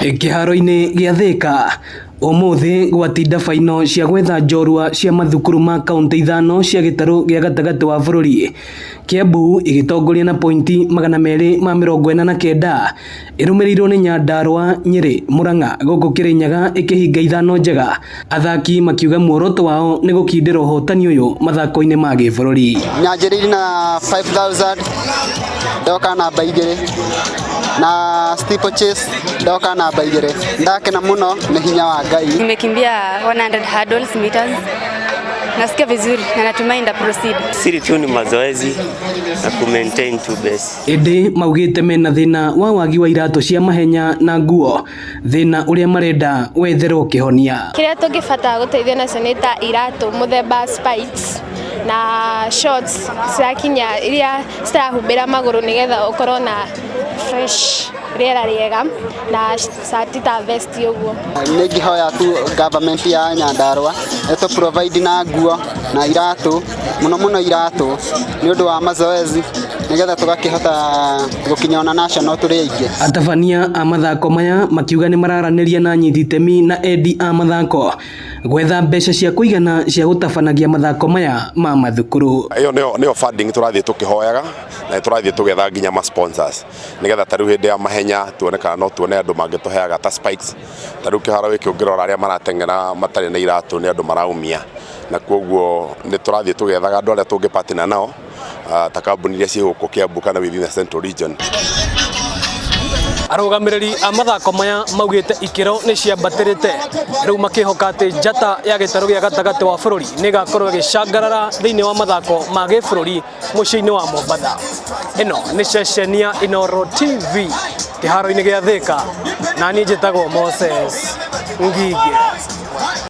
Kĩharo-inĩ gĩa Thĩka ũmũthĩ gwatinda baino cia gwetha njorua cia mathukuru ma kauntĩ ithano cia gĩtarũ gĩa gatagatĩ wa bũrũri. Kiambu ĩgĩtongoria na pointi 249, ĩrũmĩrĩirwo nĩ Nyandarua, Nyĩrĩ, Murang'a gũkũ Kĩrĩnyaga ĩkĩhinga ithano njega. Athaki makiuga muoroto wao nĩ gũkindĩra ũhotani ũyũ mathako-inĩ ma gĩbũrũri. Nyanjĩrĩirie na 5000, ndoka namba 2, na steeplechase ndoka namba 2. Ndakena mũno, nĩ hinya wa Ngai. Nimekimbia 100 hurdles meters. Nasikia vizuri na natumai nda proceed. Siri tu ni mazoezi na ku maintain tu base. Ĩndĩ maugĩte mena thĩna wa wagi wa iratũ cia mahenya na nguo, thĩna ũrĩa marenda wetherwo kĩhonia. Kĩrĩa tũngĩbatara gũteithio nacio nĩ ta iratũ mũthemba spikes na shorts cirakinya, iria citarahumbĩra magũrũ, nĩgetha ũkorwo na fresh rĩera rĩega, na cati ta vest ũguo. Nĩ ngĩhoya tu government ya Nyandarua ĩtũ provide na nguo na iratũ, mũno mũno iratũ, nĩ ũndũ wa mazoezi, nĩgetha tũgakĩhota gũkinya ona national tũrĩ aingĩ. Atabania a mathako maya makiuga nĩ mararanĩria na anyiti itemi na endi a mathako gwetha mbeca cia kũigana cia gũtabanagia mathako maya ma mathukuru. Ĩyo nĩyo funding tũrathiĩ tũkĩhoyaga, na tũrathiĩ tũgetha nginya ma sponsors, nĩgetha ta rĩu hĩndĩ ya mahenya tuone kana no tuone andũ mangĩtũheaga ta spikes. Ta rĩu kĩharo gĩkĩ ũngĩrora, arĩa marateng'era matarĩ na iratũ nĩ andũ maraumia, na koguo nĩ tũrathiĩ tũgethaga andũ arĩa tũngĩ partner nao, ta kambuni iria ciĩ gũkũ Kiambu kana within the Central Region. Arũgamĩrĩri a mathako maya maugĩte ikĩro nĩ ciambatĩrĩte, rĩu makĩhoka atĩ njata ya gĩtarũ gĩa gatagatĩ wa bũrũri nĩ ĩgakorwo ĩgĩcangarara thĩinĩ wa mathako ma gĩbũrũri mũciĩ-inĩ wa Mombatha. Ĩno nĩ ceceni ya Inooro TV kĩharo-inĩ gĩa Thĩka, na niĩ njĩtagwo Moses Ngige.